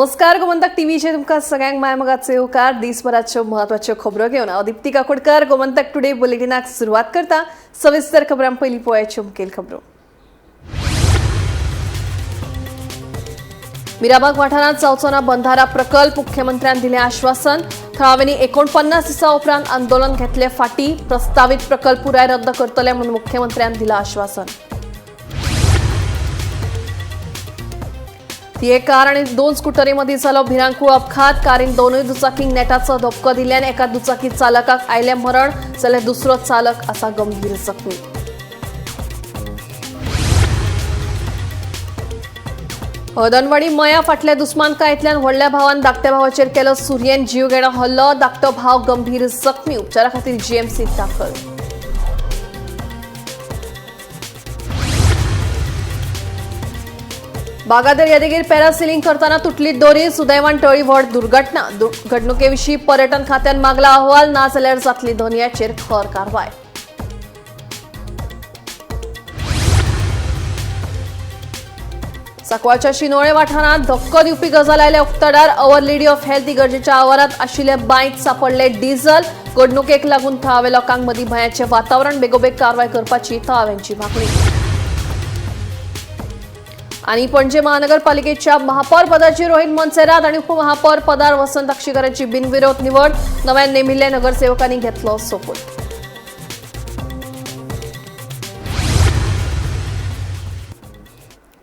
नमस्कार, गोमंतक टीव्हीचेर तुमकां सगळ्यांक मायमोगाचो येवकार. दिसभराच्यो म्हत्वाच्यो खबरो घेवन हांव दिप्ती काकोडकर गोमंतक टुडे बुलेटिनाक सुरवात करता. सविस्तर खबरां पयलीं पळोवयाच्यो मुखेल खबरो. मिराबाग वाठारांत जावचो ना बंधारा प्रकल्प, मुख्यमंत्र्यान दिलें आश्वासन. थळाव्यांनी 49 दिसां उपरांत आंदोलन घेतले फाटी. प्रस्तावीत प्रकल्प पुराय रद्द करतले म्हणून मुख्यमंत्र्यान दिलां आश्वासन. ती एक कार आणि 2 स्कुटरीमध्ये झालो भिरांकूळ अपघात. कारीन दोनूय दुचाकींक नेटाचो धपको दिल्ल्यान एका दुचाकी चालकाक आयलें मरण, जाल्यार दुसरो चालक आसा गंभीर जखमी. हळदणवाडी मया फाटल्या दुस्मानकायेंतल्यान व्हडल्या भावान धाकट्या भावाचेर केलो सुरयेन जीवघेणो हल्लो. धाकटो भाव गंभीर जखमी, उपचारा खातीर जीएमसीत दाखल. बागा दर्यादेगेर पॅरासिलिंग करतना तुटली दोरी, सुदैवान टळी व्हड दुर्घटना. घडणुकेविशीं पर्यटन खात्यान मागला अहवाल, ना जाल्यार जातली धनयाचेर खर कारवाय. सांकवाळच्या शिनोळे वाठारांत धक्को दिवपी गजाल आयल्या उक्तडार. अवर लेडी ऑफ हेल्थ इगर्जेच्या आवारांत आशिल्ल्या बांयत सांपडले डिझल. घडणुकेक लागून थळाव्या लोकांक मदीं भंयाचें वातावरण. बेगोबेग कारवाय करपाची थळाव्यांची मागणी. आणि पणजे महानगरपालिकेच्या महापौर पदाची रोहित मोन्सेरात आणि उपमहापौर पदार वसंत अक्षीकरांची बिनविरोध निवड. नव्यान नेमिल्ल्या नगरसेवकांनी घेतलो सोपूत.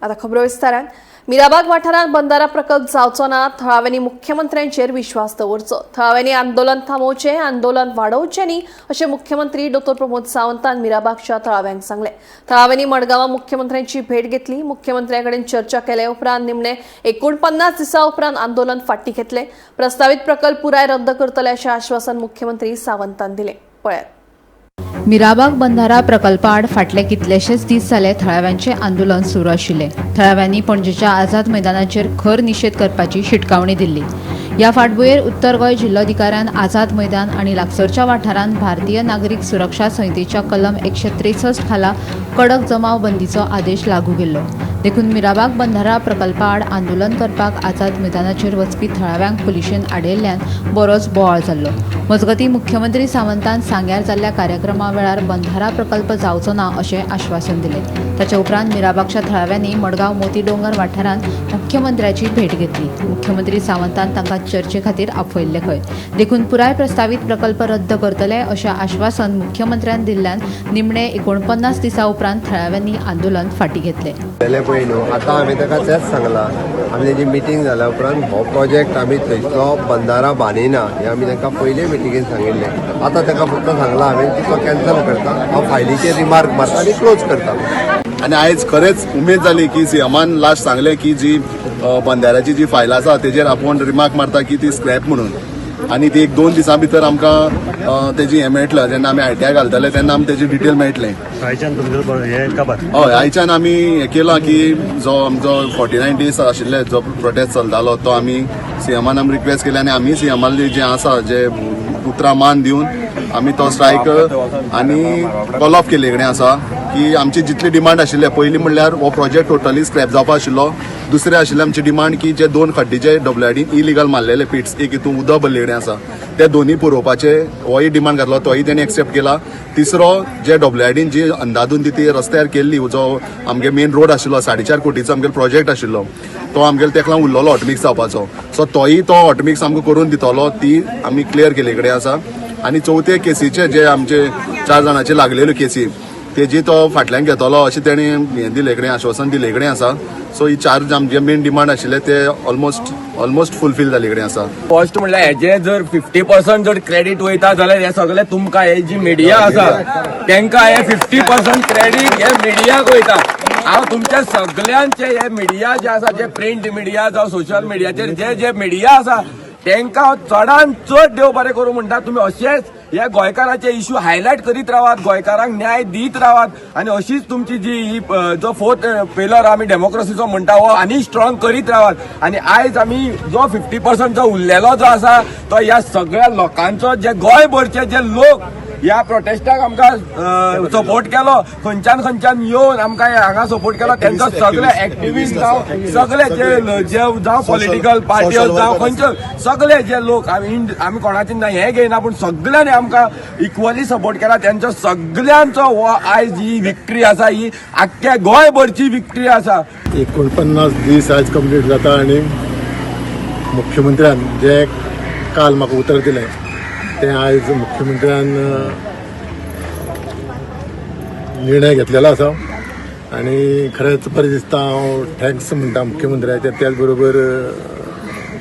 आता खबरो विस्तारान. मिराबाग वाठारांत बंधारा प्रकल्प जावचो ना, थळाव्यांनी मुख्यमंत्र्यांचेर विश्वास दवरचो. थळाव्यांनी आंदोलन थांबोवचें, आंदोलन वाडोवचें न्ही अशें मुख्यमंत्री डॉ प्रमोद सावंतान मिराबागच्या थळाव्यांक सांगलें. थळाव्यांनी मडगांवां मुख्यमंत्र्यांची भेट घेतली. मुख्यमंत्र्या कडेन चर्चा केले उपरांत निमणे 49 दिसां उपरांत आंदोलन फाटीं घेतलें. प्रस्तावीत प्रकल्प पुराय रद्द करतले अशें आश्वासन मुख्यमंत्री सावंतान दिलें. पळयात. मिराबाग बंधारा प्रकल्पाआड फाटले कितलेशेच दीस जाले थळाव्यांचें आंदोलन सुरू आशिल्लें. थळाव्यांनी पणजेच्या आझाद मैदानाचेर खर निशेध करपाची शिटकावणी दिल्ली. ह्या फाटभुंयेर उत्तर गोंय जिल्लोधिकाऱ्यान आझाद मैदान आनी लागसरच्या वाठारांत भारतीय नागरीक सुरक्षा संहितेच्या कलम 163 खाला कडक जमाव बंदीचो आदेश लागू केल्लो. देखून मिराबाग बंधारा प्रकल्पाआड आंदोलन करपाक आझाद मैदानाचेर वचपी थळाव्यांक पुलिशेन आडयल्ल्यान बरोच बोवाळ जाल्लो. मजगतीं मुख्यमंत्री सावंतान सांग्यार जाल्ल्या कार्यक्रमा वेळार बंधारा प्रकल्प जावचो ना अशें आश्वासन दिलें. ताच्या उपरांत मिराबागच्या थळाव्यांनी मडगांव मोती डोंगर वाठारांत मुख्यमंत्र्याची भेट घेतली. मुख्यमंत्री सावंतान तांकां चर्चे खातीर आपयल्ले खंय. देखून पुराय प्रस्तावीत प्रकल्प रद्द करतले अशें आश्वासन मुख्यमंत्र्यान दिल्ल्यान निमणे 49 दिसां उपरांत थळाव्यांनी आंदोलन फाटीं घेतलें. पळय न्हू, आतां हांवें ताका तेंच सांगलां. आमी तेजी मिटींग जाल्या उपरांत हो प्रोजेक्ट आमी थंयसलो बंदारा बांदिना हें आमी तांकां पयले मिटिंगेन सांगिल्लें. आतां ताका फक्त सांगलां हांवें की तो कॅन्सल करता, हांव फायलीचेर रिमार्क मारता आनी क्लोज करता. आनी आयज खरेंच उमेद जाली की सीएमान लास्ट सांगलें की जी बंदाऱ्याची जी फायल आसा तेजेर आपूण रिमार्क मारता की ती स्क्रॅप म्हणून, आनी ती एक 2 दिसां भितर आमकां तेजी हें मेळटलें. जेन्ना आमी आयटीआय घालतले तेन्ना आमकां तेजी डिटेल मेळटलें. आयच्यान तुमचो हे काबार? हय, आयच्यान आमी हें केलां की जो आमचो 49 डेज आशिल्ले जो प्रोटेस्ट चलतालो तो आमी सीएमान आमी रिक्वेस्ट केली आनी आमी सीएमान जें आसा जे उतरां मान दिवन आमी तो स्ट्रायक आनी कॉल ऑफ केल्ले कडेन आसा की आमची जितली डिमांड आशिल्ले, पयलीं म्हणल्यार हो प्रोजेक्ट टोटली स्क्रॅप जावपा आशिल्लो. दुसरें आशिल्लें आमची डिमांड की जे 2 खड्डे जे डब्ल्यूआयडीन इलिगल मारलेले पिट्स एक हितून उदक भरले कडेन आसा ते दोनूय पुरोवपाचे होय डिमांड घातलो, तोय तेणी एक्सेप्ट केला. तिसरो जे डब्ल्यूआयडीन जी अंदादून ती रस्त्यार केल्ली, जो आमगे मेन रोड आशिल्लो 4.5 कोटीचो आमगेलो प्रोजेक्ट आशिल्लो तो आमगेलो तेका लागून उरलेलो हॉटमिक्स जावपाचो, सो तोय तो हॉटमिक्स आमकां करून दितलो, ती आमी क्लियर केल्ले कडेन आसा. आनी चवथे केसीचे जे आमचे 4 जाणांचे लागलेल्यो केसी तेजी तो फाटल्यान घेतलो अशें तेणी हें दिले कडेन आश्वासन दिले कडेन आसा. सो ही 4 आमचे मेन डिमांड आशिल्ले ते ऑलमोस्ट फुलफील जाल्ले कडेन आसा. फर्स्ट म्हणल्यार हेजे जर 50% जर क्रेडीट वयता जाल्यार हे सगळे तुमकां हे जी मिडिया आसा तेंकां हे 50% क्रेडीट हे मिडियाक वयता. हांव तुमच्या सगल्यांचे हे मिडिया जे आसा, जे प्रिंट मिडिया जावं सोशल मिडियाचेर जे जे मिडिया आसा तेंकां चडान चड देव बरें करूं म्हणटा. तुमी अशेंच ह्या गोंयकाराचे इश्यू हायलायट करीत रावात, गोंयकारांक न्याय दीत रावात आनी अशीच तुमची जी ही जो फोर्थ पिलर आमी डेमोक्रेसीचो म्हणटा हो आनी स्ट्रॉंग करीत रावात. आनी आयज आमी जो 50% जो उरलेलो जो आसा तो ह्या सगळ्या लोकांचो, जे गोंयभरचे जे लोक ह्या प्रोटेस्टाक आमकां सपोर्ट केलो, खंयच्यान खंयच्यान येवन आमकां हांगा सपोर्ट केलो. तेंचो सगळे एक्टिविस्ट जावं, सगळे जे जे जावं पॉलिटिकल पार्टी जावं, खंयचे सगळे जे लोक, आमी कोणाचे ना हें घेयना, पूण सगळ्यांनी आमकां इक्वली सपोर्ट केला. तेंचो सगळ्यांचो हो आयज ही विक्ट्री आसा, ही आख्ख्या गोंयभरची विक्ट्री आसा. 49 दीस आज कंप्लीट जाता आनी मुख्यमंत्र्यान जे काल म्हाका उतर दिलें तें आयज मुख्यमंत्र्यान निर्णय घेतलेलो आसा आनी खरेंच बरें दिसता. हांव thanks म्हणटा मुख्यमंत्र्याचे. त्याच बरोबर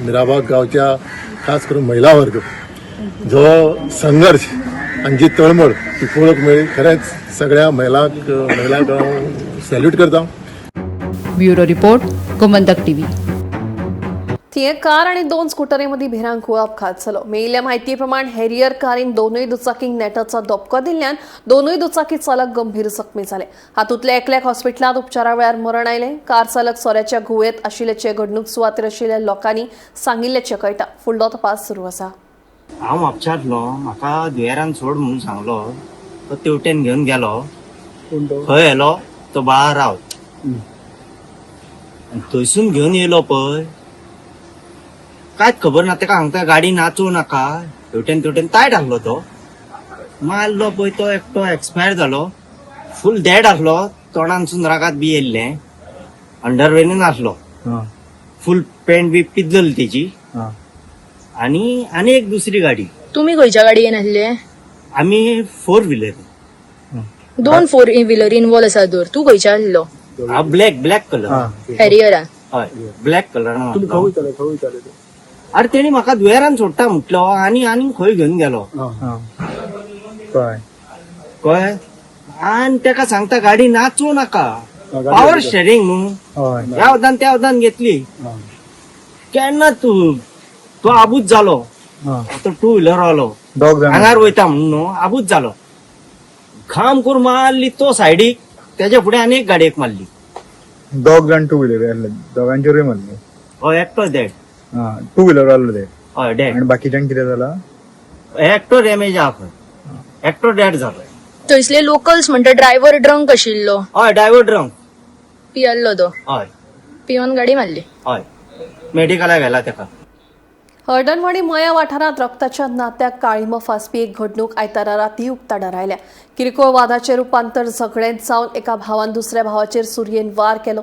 मिराबाग गांवच्या खास करून महिला वर्ग जो संघर्श आनी जी तळमळ ती पळोवंक मेळ्ळी, खरेंच सगळ्या महिलांक हांव सॅल्यूट करता. Bureau report, Gomantak TV. थिये कार आणि 2 स्कुटरीमध्ये भिरांकूळ अपघात झालो. मेळिल्ल्या माहिती प्रमाण हेरियर कारीन दोनूय दुचाकींक नेटाचो धपको दिल्ल्यान दोनूय दुचाकी चालक गंभीर जखमी झाले. हातूंतल्या एकल्याक हॉस्पिटलांत उपचारा वेळार मरण आयलें. कार चालक सोऱ्याच्या घुंवळेंत आशिल्ल्याचे घडणूक सुवातेर आशिल्ल्या लोकांनी सांगिल्ल्याचें कळटा. फुडलो तपास सुरू आसा. हांव म्हापशांतलो, म्हाका दुयेरान सोड म्हणून सांगलो, तो तेवटेन घेवन गेलो. खंय येलो तो बाळा रावत थंयसून घेवन येयलो पळय, कांयच खबर ना तेका. सांगता गाडी नाचोवं नाका, हेवटेन तेवटेन तायट आसलो तो, मारलो पळय तो एकटो एक्सपायर जालो. फूल डेड आसलो, तोंडानसून रागात बी येयल्लें, अंडरवेनूच आसलो, फूल पॅन्ट बी पिजलेली तेजी. आनी आनी एक दुसरी गाडी. तुम्ही खंयच्या गाडयेन आसले? आमी four wheeler. 2 four wheeler involve आसा तर तूं खंयच्या आसलो? ब्लॅक ब्लॅक कलर हॅरियरान. हय, ब्लॅक कलर. अरे तेणी म्हाका दुयेरान सोडटा म्हटलो आनी आनी खंय घेवन गेलो कळ्ळें. आनी तेका सांगता गाडी नाचोवं नाका, पावर स्टेरिंग न्हू, ह्या वतान त्या वतान घेतली केन्ना तूं तो आबूज जालो. तो टू व्हिलर आलो आंगार वयता म्हणून न्हू आबूज जालो, खाम करून मारली तो सायडीक, तेच्या फुडें आनी एक गाडयेक मारली. दोग जाण टू व्हिलर आसले, दोगांचेरूय मारले. हय, एकटो डेड. टू व्हिलर आसलो ते. हय, डेड. आनी बाकीच्यांक कितें जाला? एकटो डॅमेज आहा खंय, एकटो डेड जालो. थंयसले लोकल्स म्हणटा ड्रायव्हर ड्रंक आशिल्लो. हय, ड्रायव्हर ड्रंक पियल्लो तो. हय, पिवन गाडी मारली. हय, मेडिकलाक व्हेला तेका. हळदणवाडी मया वाठारांत रक्ताच्या नात्याक काळीम फासपी एक घडणूक आयतारा राती उक्ताडार आयल्या. किरकोळ वादाचें रुपांतर झगड्यांत जावन एका भावान दुसऱ्या भावाचेर सुरयेन वार केलो.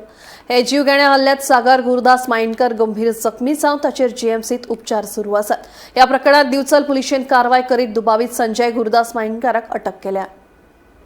हे जीवघेण्या हल्ल्यात सागर गुरुदास माईणकर गंभीर जखमी जावन ताचेर जीएमसीत उपचार सुरू आसात. ह्या प्रकरणात दिवचल पुलिशेन कारवाय करीत दुबावीत संजय गुरुदास माईणकराक अटक केल्या.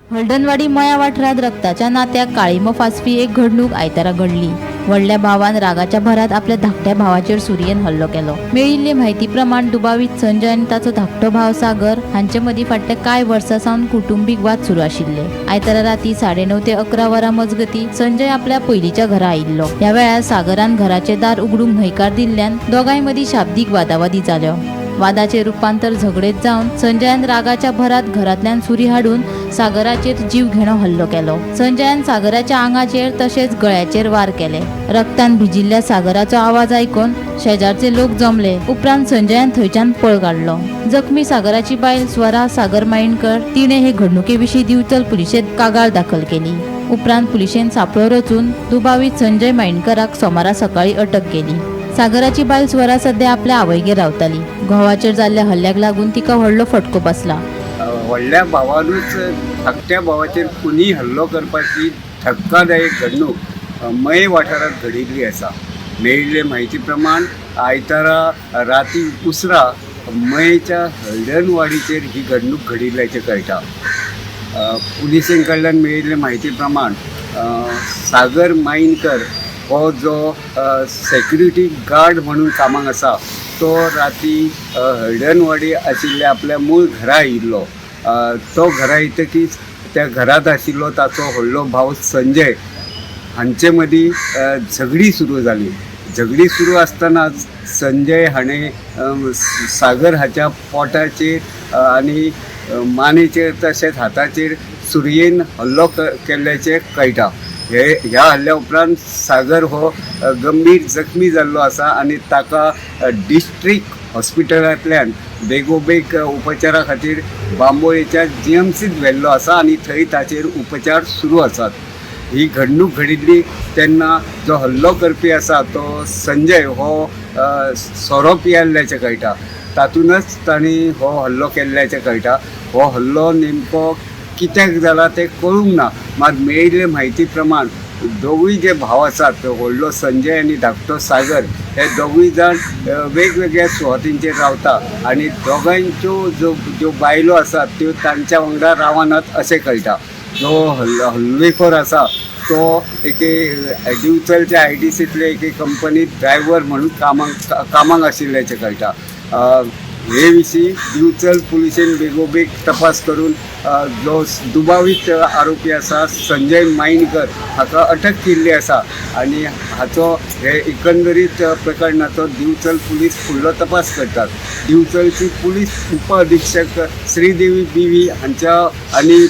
हळदणवाडी मया वाठारांत रक्ताच्या नात्याक काळीम फासपी एक घडणूक आयतारा घडली. व्हडल्या भावान रागाच्या भरात आपल्या धाकट्या भावाचेर सुरयेन हल्लो केलो. मेळिल्ले म्हायती प्रमाण दुबावीत संजय आनी ताचो धाकटो भाव सागर हांचे मदीं फाटल्या कांय वर्सां सावन कुटुंबीक वाद सुरू आशिल्ले. आयतारा राती 9:30 ते 11 वरां मजगती संजय आपल्या पयलींच्या घरा आयिल्लो. ह्या वेळार सागरान घराचें दार उगडूंक न्हयकार दिल्ल्यान दोगांय मदीं शाब्दीक वादावादी जाल्यो. वादाचे रूपांतर झगडेत जावन संजयान रागाच्या भरात घरांतल्यान सुरी हाडून सागराचेर जीव घेणो हल्लो केलो. संजयान सागराच्या आंगाचेर तशेंच गळ्याचेर वार केले. रक्तान भिजिल्ल्या सागराचो आवाज आयकून शेजारचे लोक जमले. उपरांत संजयान थंयच्यान पळ काडलो. जखमी सागराची बायल स्वरा सागर माईणकर तिणे हे घडणुके विशीं दिवचल पुलिशेंत कागाळ दाखल केली. उपरांत पुलिशेन सापळो रचून दुबावीत संजय माईणकराक सोमारा सकाळी अटक केली. सागराची बायल स्वरा सध्या आपल्या आवयगेर रावताली. घोवाचेर जाल्ल्या हल्ल्याक लागून तिका व्हडलो फटको बसला. व्हडल्या भावानूच धाकट्या भावाचेर खुनी हल्लो करपाची धक्कादायक घडणूक मये वाठारांत घडिल्ली आसा. मेळिल्ले म्हायती प्रमाण आयतारा राती उसरां मयेच्या हळदणवाडीचेर ही घडणूक घडिल्ल्याचें कळटा. पुलिसें कडल्यान मेळिल्ले म्हायती प्रमाण सागर माईणकर हो जो सेक्युरिटी गार्ड म्हणून कामाक आसा तो राती हळदणवाडी आशिल्ल्या आपल्या मूळ घरा आयिल्लो. तो घरा येतकीच त्या घरांत आशिल्लो ताचो व्हडलो भाव संजय हांचे मदीं झगडी सुरू जाली. झगडी सुरू आसतनाच संजय हाणें सागर हाच्या पोटाचेर आनी मानेचेर तशेंच हाताचेर सुरयेन हल्लो केल्ल्याचें कळटा. ह्या हल्ल्या उपरांत सागर हो गंभीर जखमी जाल्लो आसा आनी ताका डिस्ट्रिक्ट हॉस्पिटलांतल्यान बेगोबेग उपचारा खातीर बांबोळेच्या जीएमसीत व्हेल्लो आसा आनी थंय ताचेर उपचार सुरू आसात. ही घडणूक घडिल्ली तेन्ना जो हल्लो करपी आसा तो संजय हो सोरो पियेल्ल्याचें कळटा, तातूंतच तांणी हो हल्लो केल्ल्याचें कळटा. हो हल्लो नेमको कित्याक जाला तें कळूंक ना, मात मेळिल्ले म्हायती प्रमाण दोगूय जे भाव आसात, व्हडलो संजय आनी धाकटो सागर, हे दोगूय जाण वेगवेगळ्या सुवातींचेर रावता आनी दोगांयच्यो ज्यो बायलो आसात त्यो तांच्या वांगडा रावनात अशें कळटा. जो हल्लेखोर आसा तो एके दिवचलच्या आयडीसींतले एके कंपनीत ड्रायव्हर म्हणून कामाक आशिल्ल्याचें कळटा. हे विशीं दिवचल पुलिशेन बेगोबेग तपास करून जो दुबावीत आरोपी आसा संजय मायणकर हाका अटक केल्ली आसा आनी हाचो हे एकंदरीत प्रकरणाचो दिवचल पुलीस फुडलो तपास करतात. दिवचलची पुलीस उप अधीक्षक श्रीदेवी बीवी हांच्या आनी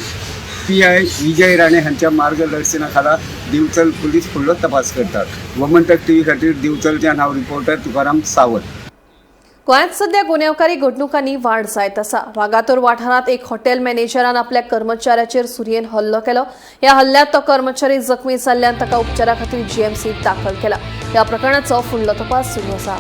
PI Vijay Rane हांच्या मार्गदर्शना खाला दिवचल पुलीस फुडलो तपास करतात. गोमंतक टीव्ही खातीर दिवचलच्यान हांव रिपोर्टर तुकाराम सावंत. गोंयांत सध्या गुन्यांवकारी घडणुकांनी वाड जायत आसा. वागातोर वाठारांत एक हॉटेल मॅनेजरान आपल्या कर्मचाऱ्याचेर सुरयेन हल्लो केलो. ह्या हल्ल्यांत तो कर्मचारी जखमी जाल्ल्यान ताका उपचारा खातीर जीएमसीत दाखल केला. ह्या प्रकरणाचो फुडलो तपास सुरू आसा.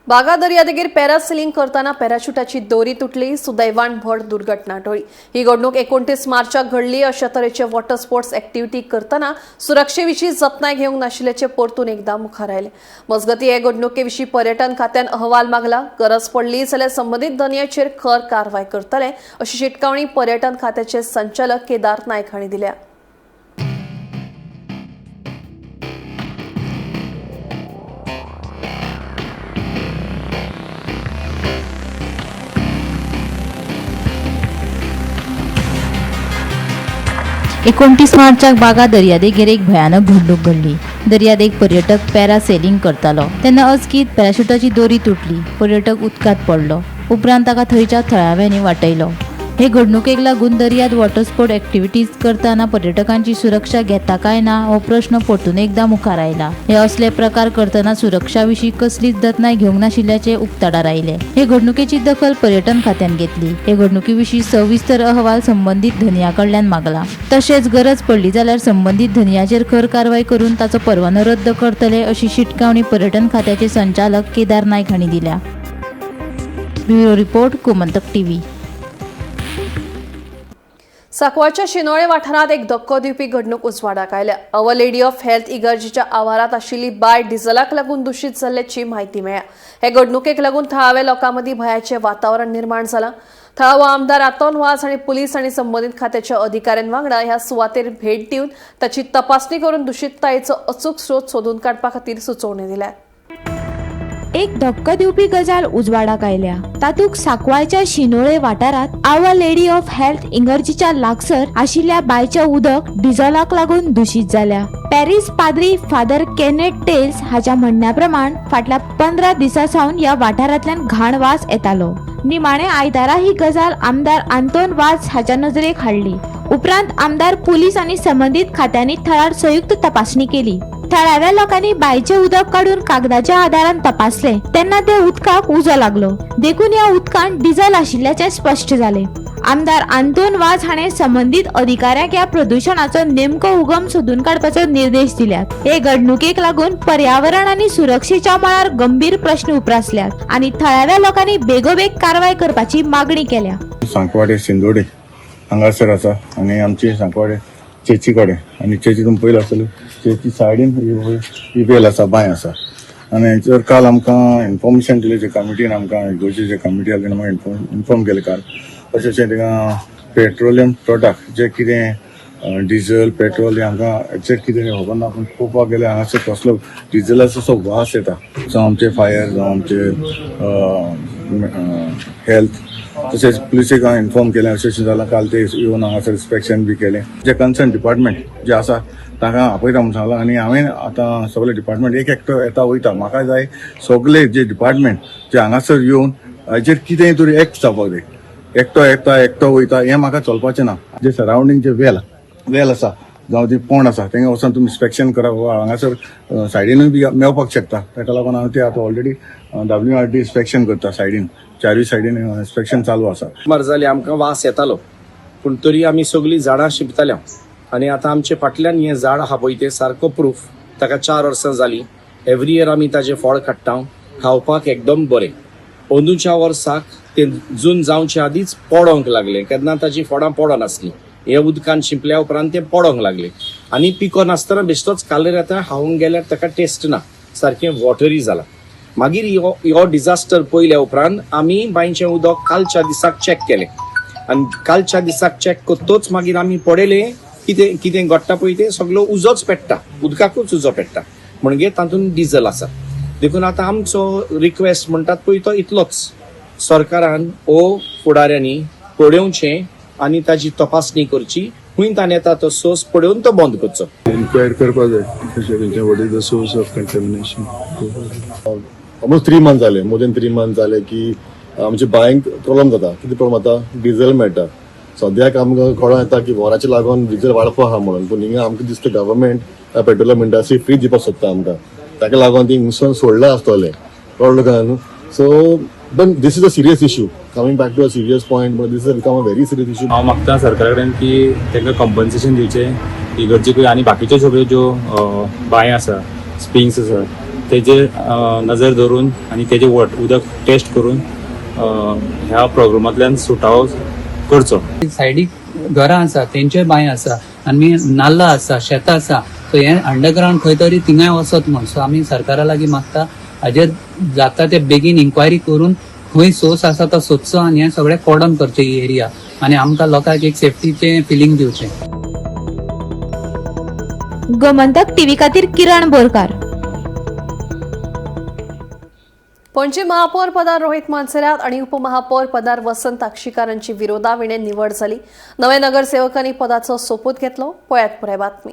बागा दर्यादेगेर पॅरासेलिंग करतना पॅराशूटाची दोरी तुटली. सुदैवान व्हड दुर्घटना टळ्ळी. ही घडणूक 29 मार्चाक घडली. अशा तरेचे वॉटर स्पोर्ट्स ऍक्टिव्हिटी करतना सुरक्षेविशीं जतनाय घेवंक नाशिल्ल्याचें परतून एकदा मुखार आयलें. मजगतीं हे घडणुके विशीं पर्यटन खात्यान अहवाल मागला. गरज पडली जाल्यार संबंदीत धनयाचेर खर कारवाय करतले अशी शिटकावणी पर्यटन खात्याचे संचालक केदार नायक हांणी दिल्या. एकोणतीस मार्चाक बागा दर्यादेगेर एक भयानक घडणूक घडली. दर्यादेग पर्यटक पॅरासेलिंग करतालो तेन्ना अचकीत पॅराशूटाची दोरी तुटली. पर्यटक उदकांत पडलो. उपरांत ताका थंयच्या थळाव्यांनी वाटयलो. हे घडणुकेक लागून दर्यात वॉटर स्पोर्ट ऍक्टिव्हिटीज करतना पर्यटकांची सुरक्षा घेता काय ना हो प्रश्न परतून एकदा मुखार आयला. हे असले प्रकार करतना सुरक्षा विशीं कसलीच जतनाय घेवंक नाशिल्ल्याचे उक्ताडार आयले. हे घडणुकेची दखल पर्यटन खात्यान घेतली. हे घडणुके विशीं सविस्तर अहवाल संबंदीत धनया कडल्यान मागला. तशेंच गरज पडली जाल्यार संबंदीत धनयाचेर खर कारवाय करून ताचो परवानो रद्द करतले अशी शिटकावणी पर्यटन खात्याचे संचालक केदार नायक हांणी दिल्या. Bureau report, Gomantak TV. सांकवाळच्या शिनोळे वाठारांत एक धक्को दिवपी घडणूक उजवाडाक आयल्या. अवर लेडी ऑफ हेल्थ इगर्जीच्या आवारांत आशिल्ली बाय डिझलाक लागून दुशीत जाल्ल्याची म्हायती मेळ्ळ्या. हे घडणुकेक लागून थळाव्या लोकां मदीं भंयाचें वातावरण निर्माण जालां. थळावो आमदार आंतोन वाझ हांणी पुलीस आनी संबंदीत खात्याच्या अधिकाऱ्यां वांगडा ह्या सुवातेर भेट दिवन ताची तपासणी करून दुशीततायेचो अचूक स्रोत सोदून काडपा खातीर सुचोवणी दिल्या. एक धक्को दिवपी गजाल उजवाडाक आयल्या. तातूंत सांकवाळच्या शिनोळे वाठारांत our lady of health इगर्जीच्या लागसर आशिल्ल्या बांयचें उदक डिझलाक लागून दुशीत जाल्या. पॅरीस पाद्री फादर केनेट टेल्स हाच्या म्हणण्या प्रमाण फाटल्या 15 दिसां सावन ह्या वाठारांतल्यान घाण वास येतालो. निमाणे आयतारा ही गजाल आमदार आंतोन वाझ हाच्या नजरेक हाडली. उपरांत आमदार, पुलीस आनी संबंदीत खात्यांनी थळार संयुक्त तपासणी केली. थळाव्या लोकांनी बांयचें उदक काडून कागदाच्या आदारान तपासले तेन्ना ते उदकाक उजो लागलो. देखून ह्या उदकांत डिझल आशिल्ल्याचें स्पश्ट जालें. आमदार आंतोन वाझ हाणें संबंदीत अधिकाऱ्यांक ह्या प्रदुशणाचो नेमको उगम सोदून काडपाचो निर्देश दिल्यात. हे घडणुकेक लागून पर्यावरण आनी सुरक्षेच्या मळार गंभीर प्रश्न उप्रासल्यात आनी थळाव्या लोकांनी बेगोबेग कारवाय करपाची मागणी केल्या. सांकवाडे सिंदोडे हांगासर आसा आनी आमची सांकवाडे चेची कडेन आनी चेची तुमी पयलीं आसतली चेची सायडीन ही वेल आसा, बांय आसा. आनी हेचेर काल आमकां इन्फॉर्मेशन दिलें जे कमिटीन, आमकां इगोर्जेचे जे कमिटी आसली आमकां इन्फॉर्म केलें काल अशें अशें थिंगा पेट्रोलियम प्रोडक्ट जे कितें डिझल पेट्रोल हें आमकां एग्जॅक्ट कितें खबर ना, पूण पळोवपाक गेल्यार हांगासर कसलो डिझलाचो असो वास येता. जावं आमचे फायर, जावं आमचे हेल्थ तशेंच पुलिसेक हांवें इन्फॉर्म केलें. अशें अशें जालां. काल ते येवन हांगासर इन्स्पेक्शन बी केलें. जे कन्सर्न डिपार्टमेंट जे आसा तांकां आपयता म्हूण सांगलां आनी हांवें आतां सगळे डिपार्टमेंट एक एकटो येता वयता. म्हाका जाय सगळे जे डिपार्टमेंट जे हांगासर येवन हाजेर कितेंय तरी एक्ट जावपाक जाय. एकटो येता, एकटो वयता, हें म्हाका चलपाचें ना. जे सरावंडींग जे वेल आसा जावं ती पोंड आसा, तेंगा वचोन तुमी इन्स्पेक्शन करा. हांगासर सायडीनूय बी मेळपाक शकता. ताका लागून हांव ते आतां ऑलरेडी WRD inspection करता. सायडीन, चारूय सायडीन इन्स्पेक्शन चालू आसा. सुमार जाली आमकां वास येतालो, पूण तरी आमी सगळीं झाडां शिंपताले आनी आतां आमचे फाटल्यान हें झाड आहा पळय तें सारको प्रूफ. ताका 4 वर्सां जालीं. एवरी इयर आमी ताजें फळ काडटा, खावपाक एकदम बरें. अंदूच्या वर्साक तें जून जावचे आदींच पडोंक लागलें. केन्ना ताजीं फळां पडनासलीं. हे उदकान शिंपल्या उपरांत तें पडोंक लागलें आनी पिको नासतना बेश्टोच कालर येता. खावंक गेल्यार ताका टेस्ट ना, सारकें वॉटरी जालां. मागीर ह्यो डिझास्टर पळयल्या उपरांत आमी बांयचें उदक कालच्या दिसाक चॅक केलें आनी कालच्या दिसाक चॅक करतोच मागीर आमी पळयलें कितें कितें घडटा पळय तें सगळो उजोच पेट्टा, उदकाकूच उजो पेट्टा, म्हणजे तातूंत डिझल आसा. देखून आतां आमचो रिक्वेस्ट म्हणटात पळय तो इतलोच, सरकारान ओ फुडाऱ्यांनी पळोवचें आनी ताजी तपासणी करची, खंय ताणें येता तो सोर्स पळोवन तो बंद करचो. इन्क्वायर करपाक जाय कशें तेंचें, what is the source of contamination. Almost 3 month जाले, मोर देन 3 मंथ जाले की आमच्या बांयक प्रॉब्लम जाता. कितें प्रॉब्लम जाता? डिझल मेळटा. सद्याक आमकां कळोन येता की वॉराचे लागून डिझल वाडपा आहा म्हणून, पूण हिंगा आमकां दिसता गव्हर्मेंट पेट्रोला म्हणटा फ्री दिवपाक सोदता आमकां. ताका लागून ती हिंगसून सोडला आसतलें, कळ्ळें तुका न्हू? सो पण this is a serious issue. Coming back to a serious point, this is become a very serious issue. हांव मागता सरकारा कडेन की तांकां कंपन्सेशन दिवचें इगर्जेकूय आनी बाकीच्यो सगळ्यो ज्यो बांय आसा, स्प्रिंग्स आसा, तेजेर नजर दवरून आनी तेजें वट उदक टेस्ट करून ह्या प्रोग्रामांतल्यान सुटावो करचो. सायडीक घरां आसा, तेंचे बांय आसा आनी नाल्ला आसा, शेतां आसा. सो हें अंडरग्रावंड खंय तरी थिंगाय वचत म्हूण. सो आमी सरकारा लागीं मागता, हाजेर जाता ते बेगीन इन्क्वायरी करून खंय सोर्स आसा तो सोदचो आनी हें सगळें कॉर्डन करचें ही एरिया आनी आमकां लोकांक एक सेफ्टीचें फिलींग दिवचें. गोमंतक टीव्ही खातीर किरण बोरकार. पणजी महापौर पदार रोहित मोन्सेरात आणि उपमहापौर पदार वसंत आक्षीकारांची विरोधाविणे निवड झाली. नव्या नगरसेवकांनी पदाचो सोपूत घेतलो. पळयात पुराय बातमी.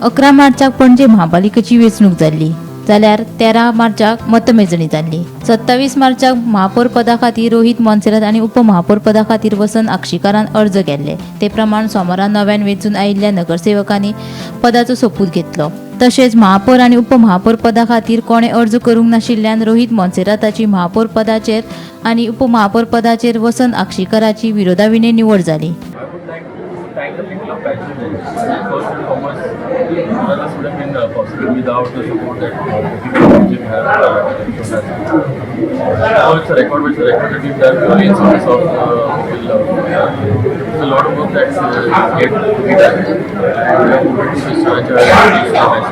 11 मार्चाक पणजे महापालिकेची वेंचणूक जाल्ली, जाल्यार 13 मार्चाक मतमेजणी जाल्ली. 27 मार्चाक महापौर पदा खातीर रोहित मोन्सेरात आनी उपमहापौर पदा खातीर वसंत आक्षीकारान अर्ज केल्ले. ते प्रमाण सोमारा नव्यान वेंचून आयिल्ल्या नगरसेवकांनी पदाचो सोपूत घेतलो. तशेंच महापौर आनी उपमहापौर पदा खातीर कोणे अर्ज करूंक नाशिल्ल्यान रोहित मोन्सेराताची महापौर पदाचेर आनी उपमहापौर पदाचेर वसंत आक्षीकाराची विरोधाविणे निवड जाली. I would like to thank the people of Pachin. First and foremost, none of this would have been possible without the support that the people of Pachin have shown us. Now it's a record, but it's a record that we've done purely in service of people. There's a lot of work that's yet to be done, and we are hoping to discharge our duties to the best.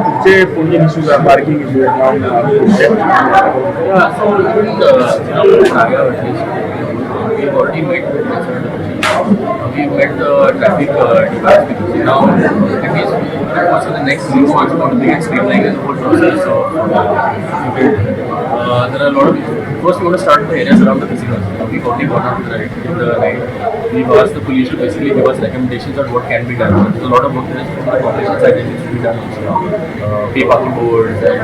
तुमचे Panaji issues are parking issue. Yeah, so we will, at least, we've already met with concerned officials. We've met the traffic department. So now, at least for the next 6 months, we want to begin streamlining the whole process of there are a lot of first we want to start with the areas around the casinos. We've already gone out to the right, in the night. We've asked the police to basically give us recommendations on what can be done. There's a lot of work that is from the corporation side that needs to be done also. Pay parking boards and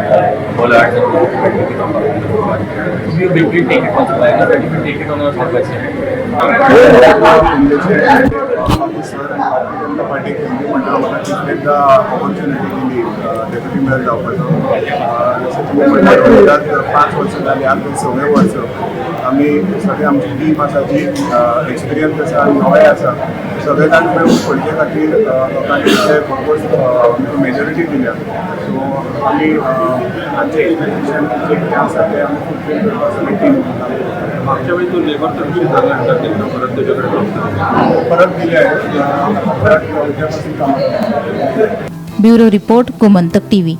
bollards and all that to become part of the footpath. So we will take it once by that we will take it on a step by step. Sir Bharatiya Janata पार्टीक thank you म्हणटा. म्हाका तिसरेंदा opportunity दिली deputy mayor जावपाचो. जशें तुमी म्हणटात, 5 वर्सां जालीं, आतां सवें वर्स. आमी सगळे आमची टीम आसा जी एक्सपिरियन्स आसा, नवे आसा, सगळे जाण मेळून पणजे खातीर लोकांनी भरपूर मेजॉरिटी दिल्या. सो आमी आमचे एक्सपेक्टेशन जे कितें आसा ते आमी फुलफील करपाक सगळी टीम. मागच्या वेळी तो लेबरचा विषय झाला म्हणतात, त्यांना परत त्याच्याकडे परत दिले आहे, आता परत उद्यापासून कामाला. Bureau report, Gomantak TV.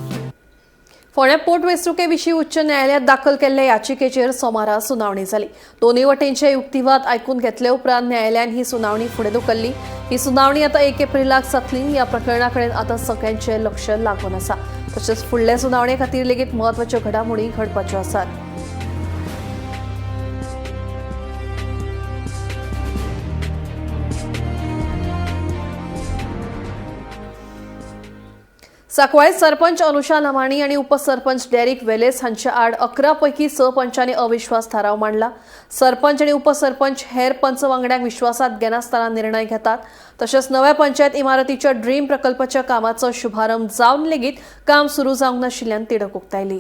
फोंड्या पोट वेंचणुके विशीं उच्च न्यायालयात दाखल केल्ले याचिकेचेर सोमारा सुनावणी जाली. दोनूय वटेनचे युक्तिवाद आयकून घेतले उपरांत न्यायालयान ही सुनावणी फुडें धुकल्ली. ही सुनावणी आतां 1 एप्रिलाक जातली. ह्या प्रकरणा कडेन आतां सगळ्यांचें लक्ष लागून आसा. तशेंच फुडले सुनावणे खातीर लेगीत म्हत्वाच्यो घडामोडी घडपाच्यो आसात. सांकवाळे सरपंच अनुषा लमाणी आणि उपसरपंच डेरिक वेलेस हांच्या आड 11 पैकी 6 पंचांनी अविश्वास थाराव मांडला. सरपंच आणि उपसरपंच हेर पंच वांगड्यांक विश्वासात घेनासतना निर्णय घेतात. तशेंच नव्या पंचायत इमारतीच्या ड्रीम प्रकल्पाच्या कामाचो शुभारंभ जावन लेगीत काम सुरू जावंक नाशिल्ल्यान तिडक उक्तायली.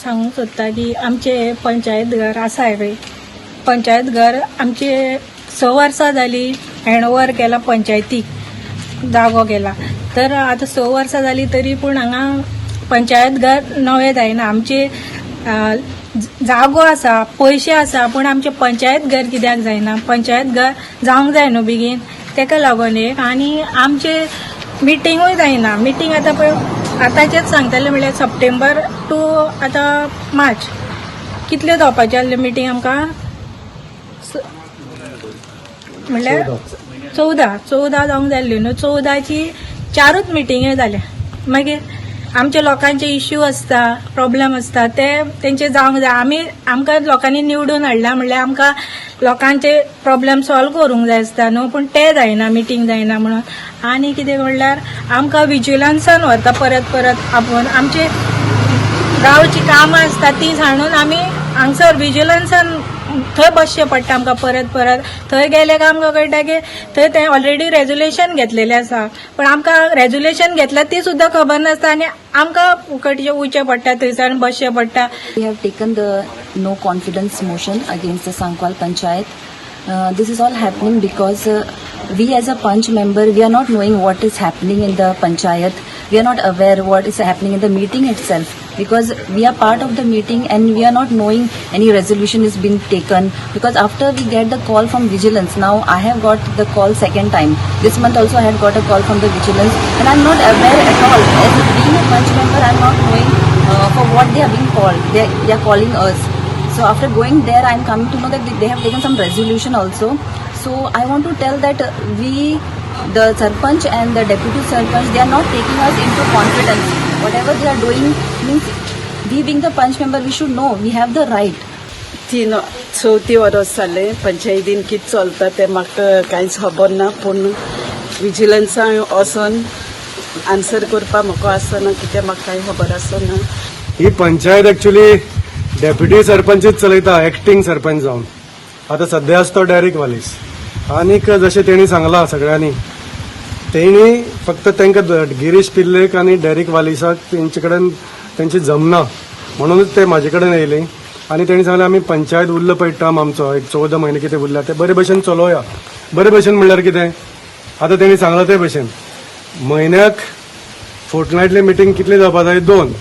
सांगूंक सोदता की आमचें पंचायत घर आसा पळय, पंचायत घर आमचे 6 वर्सां जाली हँडओवर केला पंचायतीक, जागो केला. तर आतां 6 वर्सां जाली तरी पूण हांगा पंचायत घर नवें जायना. आमचे जागो आसा, पयशे आसा, पूण आमचें पंचायत घर कित्याक जायना? पंचायत घर जावंक जाय न्हू बेगीन, तेका लागून एक. आनी आमचे मिटिंगूय जायना. मिटींग आतां पळय आतांचेच सांगतले म्हणल्यार सप्टेंबर टू आतां मार्च कितल्यो जावपाचे आसल्यो मिटींग आमकां म्हणल्यार 14 जावंक जाय आसल्यो न्हू. 14ची 4ूच मिटिंग्यो जाल्या. मागीर आमच्या लोकांचे इश्यू आसता, प्रॉब्लम आसता, ते तेंचे जावंक जाय. आमी आमकां लोकांनी निवडून हाडला म्हणल्यार आमकां लोकांचे प्रॉब्लम सॉल्व करूंक जाय आसता न्हू, पूण ते जायना, मिटींग जायना म्हणून. आनी कितें म्हणल्यार आमकां विजिलन्सान व्हरता परत परत आपोवन. आमचे गांवची कामां आसता ती सांडून आमी हांगसर विजिलन्सान थंय बसचें पडटा आमकां परत परत. थंय गेले काय आमकां कळटा की थंय ते ऑलरेडी रेजोल्युशन घेतलेलें आसा, पण आमकां रेजोल्युशन घेतलां ती सुद्दां खबर नासता आनी आमकां फुकटचें वयचें पडटा, थंयसर बसचें पडटा. We have taken the no confidence motion against the Sankwal Panchayat. This is all happening because we as a Panch member, we are not knowing what is happening in the Panchayat. We are not aware what is happening in the meeting itself, because we are part of the meeting and we are not knowing any resolution is being taken. Because after we get the call from vigilance, now I have got the call second time. This month also I had got a call from the vigilance and I am not aware at all. As being a Panch member, I am not knowing for what they are being called. They are calling us. So after going there, I am coming to know that they have taken some resolution also. So I want to tell that we, the sarpanch and the deputy sarpanch, they are not taking us into confidence. Whatever they are doing means, we being the panch member, we should know, we have the right. 3-4 वर्स जालें पंचायतीन कितें चलता तें म्हाका कांयच खबर ना, पूण विजिलन्सान वचोन आन्सर करपाक म्हाका आसना, कित्याक म्हाका कांय खबर आसना. ही पंचायत एक्चुअली डेप्युटी सरपंचच चलयता, एक्टींग सरपंच जावन. आतां सद्या आसा तो डेरिक वालीस. आनीक जशें तेणी सांगलां सगळ्यांनी, तेणी फक्त तांकां गिरीश पिल्लेक आनी डेरिक वालिसाक तेंचे कडेन तेंची जमना म्हणूनच ते म्हाजे कडेन येयले आनी तेणी सांगलें आमी पंचायत उरलो पळय टर्म आमचो एक 14 म्हयने कितें उरला ते बरे भशेन चलोवया. बरे भशेन म्हणल्यार कितें, आतां तेणी सांगलां ते भशेन म्हयन्याक फोर्टनायटली मिटींग कितली जावपा जाय, 2.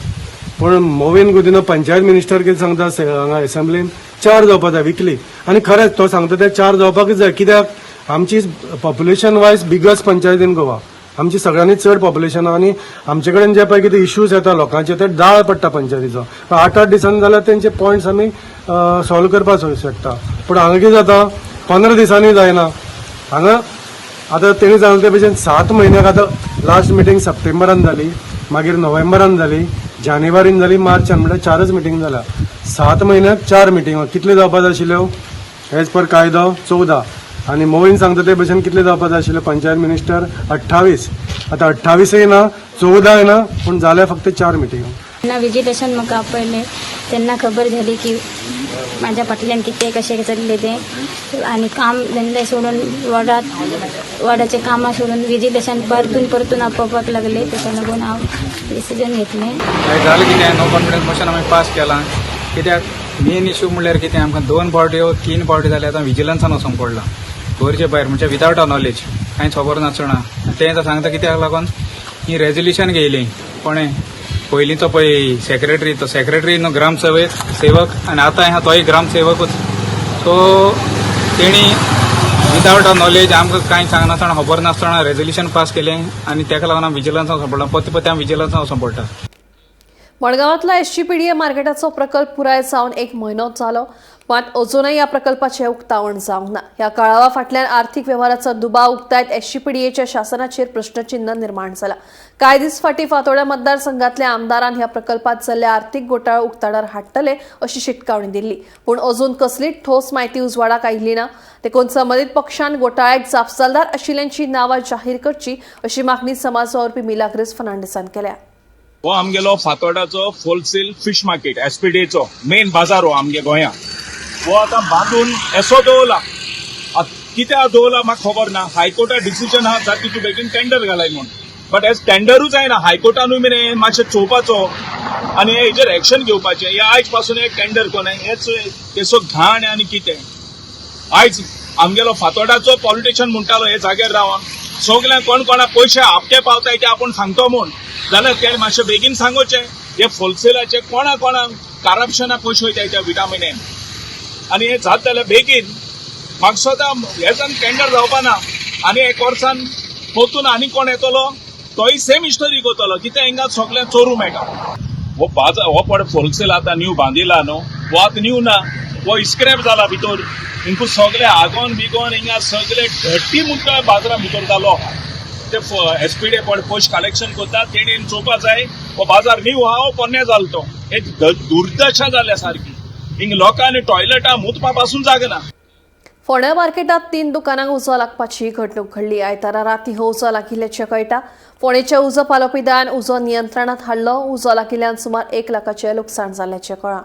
पूण मोविन गुदिन्हो पंचायत मिनिस्टर कितें सांगता हांगा एसेंब्लीन, 4 जावपा जाय विकली. आनी खरेंच तो सांगता ते 4 जावपाकच जाय, कित्याक आमची population wise biggest panchayat in Goa, आमची सगळ्यांनी चड पॉप्युलेशन आनी आमचे कडेन जे पळय कितें इश्यूज येता लोकांचे ते दाळ पडटा पंचायतीचो. 8-8 दिसांनी जाल्यार तेंचे पॉयंट्स आमी सॉल्व करपाक शकता. पूण हांगा कितें जाता, 15 दिसांनी जायना. हांगा आतां तेणी सांगलें ते भशेन 7 म्हयन्याक, आतां लास्ट मिटींग सप्टेंबरान जाली, मागीर नोव्हेंबरान जाली, जानेवारीन जाली, मार्चान, म्हणल्यार 4च मिटींग जाल्या. 7 म्हयन्याक 4 मिटींग कितल्यो जावपा जाय आशिल्ल्यो एज पर कायदो 14. आनी मोविन सांगता ते भशेन कितले जावपा जाय आशिल्ले पंचायत मिनिस्टर 28. आतां 28 ना, 14 ना, पूण जाल्या फक्त 4 मिटींग. तेन्ना विजिलेशन म्हाका आपयलें तेन्ना खबर जाली की म्हाज्या फाटल्यान कितें कशें चल्लें तें, आनी काम धंदे सोडून वॉर्डाचें कामां सोडून विजिलेशन परतून परतून आपोवपाक लागले. तेका लागून हांव डिसिजन घेतलें. जालें कितें, नो कॉन्फिडन्स मोशन आमी पास केलां. कित्याक मेन इशू म्हणल्यार कितें, आमकां 2 फावटी 3 फावटी जाले आतां विजिलन्सान वचोंक पडलां गोरचे भायर, म्हणजे विदावट अ नॉलेज, कांयच खबर नासतना. तें आतां सांगता कित्याक लागून ही रेजोल्युशन घेयली कोणें पयलींचो पळय सेक्रेटरी, तो सेक्रेटरी न्हू ग्रामसेवक सेवक, आनी आतां आहा तोय ग्रामसेवकूच. सो तेणी विदावट अ नॉलेज आमकां कांय सांगनासतना खबर नासतना रेजोल्युशन पास केलें आनी तेका लागून आमी विजिलन्सान वचोंक पडलां, परते परते आमी विजिलन्सान वचोंक पडटा. मडगांवांतलो एसजीपीडीए मार्केटाचो प्रकल्प पुराय जावन एक म्हयनो जालो, मात अजूनय ह्या प्रकल्पाचें उक्तावण जावंक ना. ह्या कळावा फाटल्यान आर्थीक वेव्हाराचो दुबाव उक्तायत एसजीपीडीएच्या शासनाचेर प्रश्नचिन्ह निर्माण जाला. कांय दीस फाटीं फातोड्या मतदारसंघातल्या आमदारान ह्या प्रकल्पात जाल्ले आर्थीक घोटाळो उक्ताडार हाडटले अशी शिटकावणी दिल्ली, पूण अजून कसलीच ठोस म्हायती उजवाडाक आयिल्ली ना. देखून संबंदीत पक्षान घोटाळ्याक जापसालदार आशिल्ल्यांची नांवां जाहीर करची अशी मागणी समाज वावुरपी मिलाग्रेस फर्नांडीसान केल्या. हो आमगेलो फातोर्डाचो होलसेल फिश मार्केट एसपीडीएचो मेन बाजार हो आमगे गोंया. हो आतां बांदून एसो दवरला, कित्याक दवरला म्हाका खबर ना. हायकोर्टा डिसिजन आहा जाती तूं बेगीन टेंडर घालाय म्हूण, बट एज टेंडरूच जायना. हायकोर्टानूय मरे मातशें चोवपाचो आनी हेजेर एक्शन घेवपाचें. हे आयज पासून एक टेंडर कोण हेच तेसो घाण आनी कितें. आयज आमगेलो फातोर्डाचो पॉलिटिशन म्हणटालो हे जाग्यार रावन सगळ्यांक कोण कोणाक पयशे आपटे पावताय ते आपूण सांगतो म्हूण, जाल्यार तेणें मातशें बेगीन सांगोचें. हे होलसेलाचे कोणा कोणाक करप्शना पयशे वयताय त्या विटामिनेन आनी हे जाता जाल्यार बेगीन म्हाका दिसता हेजान टेंडर जावपा ना आनी एक वर्सान परतून आनी कोण येतलो तोय सेम स्टोरी करतलो. कित्याक हिंगा सगळें चोरू मेळटा. हो बाजार हो पळय होलसेल आतां न्यू बांदिला न्हू, हो आतां न्यू ना, हो स्क्रॅप जाला भितर. हिंकू सगळे आगोन बिगोन हिंगा सगळे घट्टी म्हणटा बाजारा भितर जालो. ते एसपीडे पळय पयशे कलेक्शन करता तेणेन चोवपा जाय हो बाजार न्यू आहा हो पोन्ने जालो तो. हे दुर्दशा जाल्या सारकी. हिंग लोकांनी टॉयलेटां मुतपा पासून जागना. फोंड्या मार्केटात 3 दुकानांक उजो लागपाची घडणूक घडली. आयतारा राती हो उजो लागिल्ल्याचें कळटा. फोंडेच्या उजो पालोवपी दळान उजो नियंत्रणांत हाडलो. उजो लागिल्ल्यान सुमार 1 लाखाचें लुकसाण जाल्ल्याचें कळ्ळां.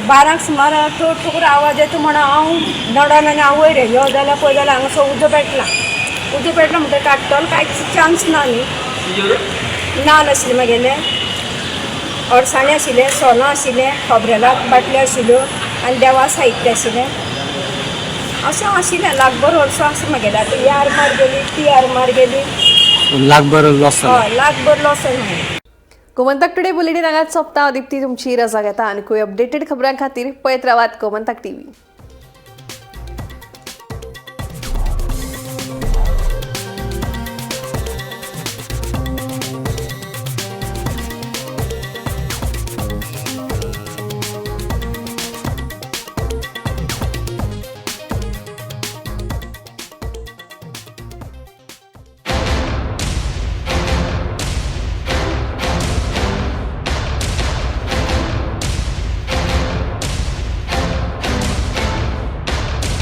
बारांक सुमार ठोक आवाज येता म्हणून हांव नडन आनी आवय रे यो जाल्यार पळय जाल्यार हांगासो उजो पेटला. उजो पेटलो म्हणटकीर काडटलो कांयच चान्स ना न्ही. नाल आशिल्ले म्हागेले, अडसाणे आशिल्ले, सोलां आशिल्लें, खोबरेला बाटल्यो आशिल्ल्यो आनी देवा साहित्य आशिल्लें. अशें आशिल्लें लाखभर वर्सां आसा म्हागेलें. आतां ही आरमार गेली, ती आरमार गेली, लाखभर लॉस. हय, लाखभर लॉस जालो. गोमंतक टुडे बुलेटीन हांगाच सोंपता. दीप्ती तुमची रजा घेता आनी अपडेटेड खबरां खातीर पळयत रावात गोमंतक टीव्ही.